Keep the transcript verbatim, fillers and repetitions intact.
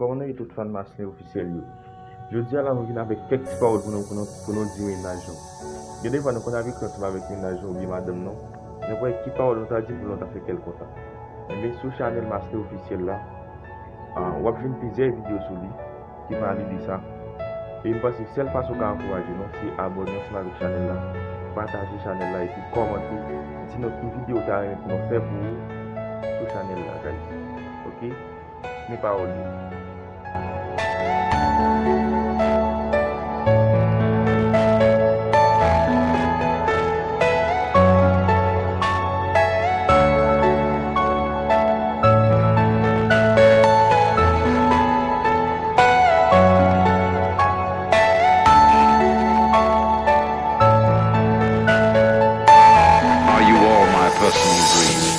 Kòman nou ye tout fan Maslin ofisyèl yo? Jodi a la, mwen vin avèk kèk ti pawòl pou nou, pou nou, pou nou di mennaj nou. Gen defwa nou konn ap ekri ansanm avèk mennaj nou oubyen madanm nou, nou pa wè ki pawòl nou ta di pou nou ta fè kè l kontan. Ebyen, sou chanèl Maslin ofisyèl la, ah, w ap jwenn plizyè videyo sou li ki pale de sa. E m panse sèl fason w ka ankouraje nou, se abòne ansanm avèk chanèl la, pataje chanèl la, epi kòmante, di nou ki videyo w ta renmen pou nou fè pou ou sou chanèl la, guys. Ok? Men pawòl yo. Are you all my personal dreams?